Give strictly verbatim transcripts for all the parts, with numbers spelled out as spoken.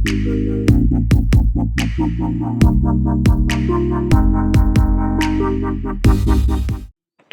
Ki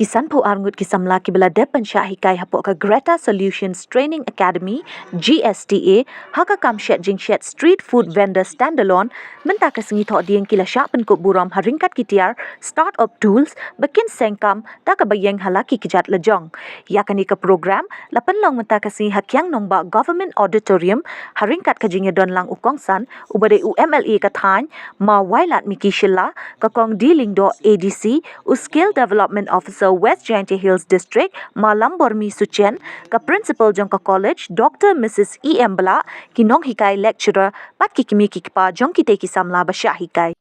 sanphew ar ngut ki samla kiba la dep ban shah hikai hapoh ka Greta Solutions Training Academy, G S T A, ha ka kam shet jingshet street food vendor standalone, mynta ka sngi Thohdieng ki la shah pynkup burom ha ryngkat ki tiar Start-up Tools ba kin seng kam da kaba ïeng ha la ki kjat lajong. Ïa kane ka program la pynlong mynta ka sngi ha Kiang Nangbah Government Auditorium, ha ryngkat ka jingïadon lang u kongsan uba dei u M L A ka thaiñ, Ma Wailadmiki Shylla, ka Kong D Lyngdoh, A D C, u Skill Development Officer West Jaintia Hills District, Ma Lambormi Suchen, ka Principal jong ka college, Doctor Missus E M Blah, ki nonghikai, lecturer, bad ki kmie ki kpa jong kitei ki samla ba shah hikai.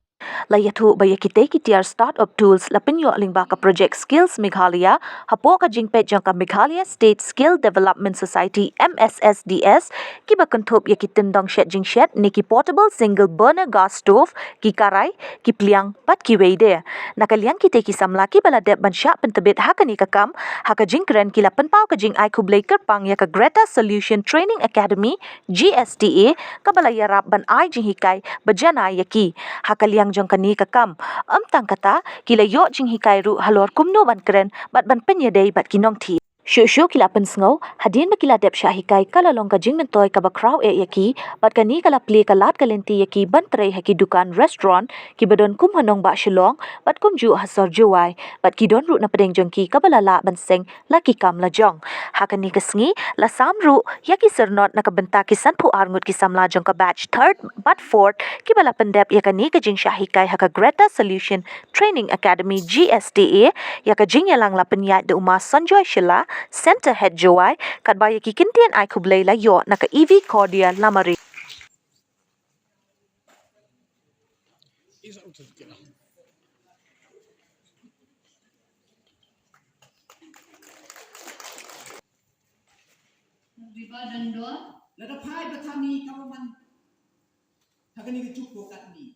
La ïathuh ba ïa kitei ki tiar Start-up Tools la pynïoh lyngba ka project Skills Meghalaya, hapoh ka jingpeit jong ka Meghalaya State Skill Development Society, M S S D S, kiba kynthup ïa ki tyndong shet jingshet ne ki portable single burner gas stove, ki karai, ki pliang, bad kiwei de. Na ka liang kitei ki samla kiba la dep ban shah pyntbit ha kane ka kam, ha ka jingkren ki la pynpaw ka jingai khublei kyrpang ïa ka Greta Solution Training Academy, G S T A, kaba la ïarap ban ai jinghikai ba janai ïa ki ha ka liang jong kane ka kam. Ym tang kata, ki la ïoh jinghikai ruh halor kumno ban kren bad ban pynïadei bad ki nongthied. Shuh shuh ki la pynsngew, hadien ba ki la dep shah hikai ka la long ka jingmyntoi kaba khraw eh ïa ki, bad kane ka la plie ka lad ka lynti ïa ki ban trei ha ki dukan restaurant kiba don kum ha nongbah Shillong bad kumjuh ha sor Jowai, bad ki don ruh na pdeng jong ki kaba la lah ban seng la ki kam lajong. Ha kane ka sngi la sam ruh ïa ki syrnod na ka bynta ki sanphew ar ngut ki samla jong ka batch third bad fourth kiba la pyndep ïa kane ka jingshah hikai ha ka Greta Solution Training Academy, G S T A, ïa ka jingïalang la pynïaid da u Ma Sanjoy Shylla, Centre Head Jowai, katba ïa ki kyntien ai khublei la ïoh na ka Evie Cordia Lamare. Lada phai ba tang ïa ka man ha kane ka juk ko katni.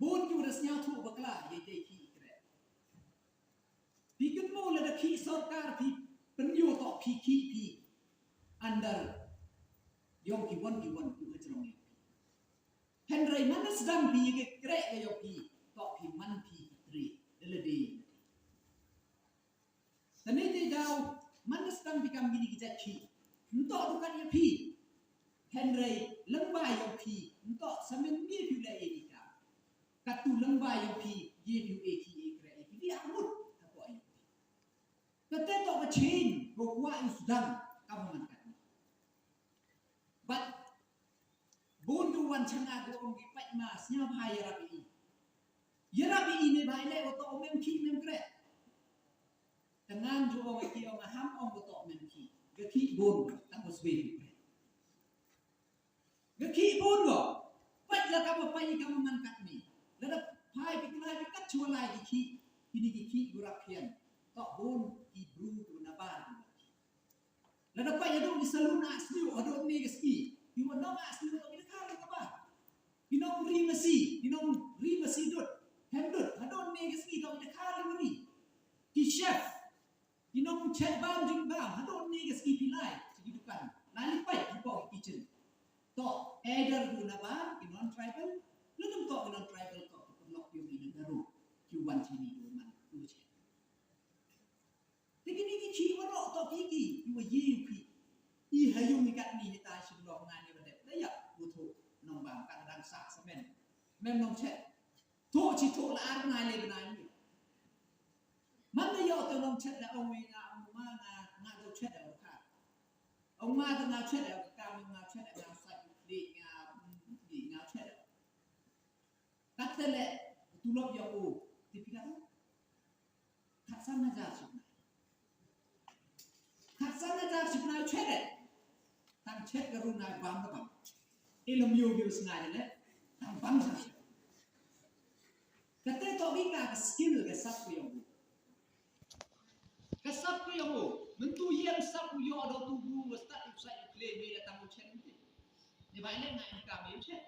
Bun ki u da sñiawthuh bakla ïa dei ki kreh. Phi kynmaw lada phi sorkar phi pynïoh toh phi ki phi under yong ki wan ki wan ki u hajrong ïa phi. Hynrei man da sdang phi ïa ki kreh ka yong phi toh phi man phi ki tre da lade. Tane te daw man da sdang phi kam kini ki jait phi. Ntoh dukan ïa phi. Hynrei lyngba ïa phi ntoh samen ngi phi leh ïa ki kam. Katu lyngba ïa phi ïa phi ïa ki ïa kreh ïa ki ïa mut hapoh ïa phi. Kate toh ka chin ko kwah ïa sdang kam man katni. But bun du wan chang nga ko ong ki pait ma sñiaw bha ïarap ïa i. Ïarap ïa i ne bha i leh ko toh mem ki mem kreh. Tang ngan ju ong ki ong nga ham ong ko toh mem ki. Ga ki bun tang ko swe ki kreh. Ga ki bun ko. Pait la ka ba pait ka man katni. Lada phai ki klai ki kat chwa lai ki ki. Kini ki ki gurap kian. Toh bun ki bru ki na bar. Lada pait ïa dong ki salun a sniu a dong ne ga ski. Ki wan nong a sniu toh ki na kar ka ba. Ki nong ri masi, ki nong ri masi dut. Hem dut, a dong ne ga ski toh ki na kar ri. Ki chef. Ki nong chet bam jing bam, hadon ne ka ski pilai, sigi dukan. Lali pai ki bok kitchen. Toh, either du na bam, ki non tribal, lada toh ki non tribal toh, ki pernok ki uni na garu, ki wan sini du man, du chet. Te kini ki chi warok toh ki ki, ki wa ye yu ki. I hayung i kat ni hita shin long na ni wa dep, da yak, bu thu, nong bam, kat dang sa semen. Mem nong chet. Thuh chi thuh la ar bnai le bnai ni. Man da ïoh te nong chet la ong wei nga ong ma nga nga do chet da ka. Ong ma da nga chet da ka mi nga chet da nga sa di nga di nga chet da. Kat te le tulop ïa u ti pina. Kat sa na ja suk na. Kat sa na ja suk na chet da. Tang chet ka ru na bam da bam. Ilum yu yu sngai le. Tang bam sa. Kate toh ki ka ka skill ka sap ku yong. Ka sap ku yong. Mentu yem sap ku yo do tu bu wa start u sai u kle me da tang u chen. Ni bai le ngai ka me u chen.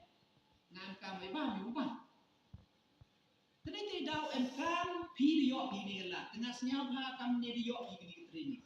Ngai ka me ba me u ba. Tene te dau em kam phi di yo phi ni la. Tengah sñiaw bha kam ne di yo phi ni training.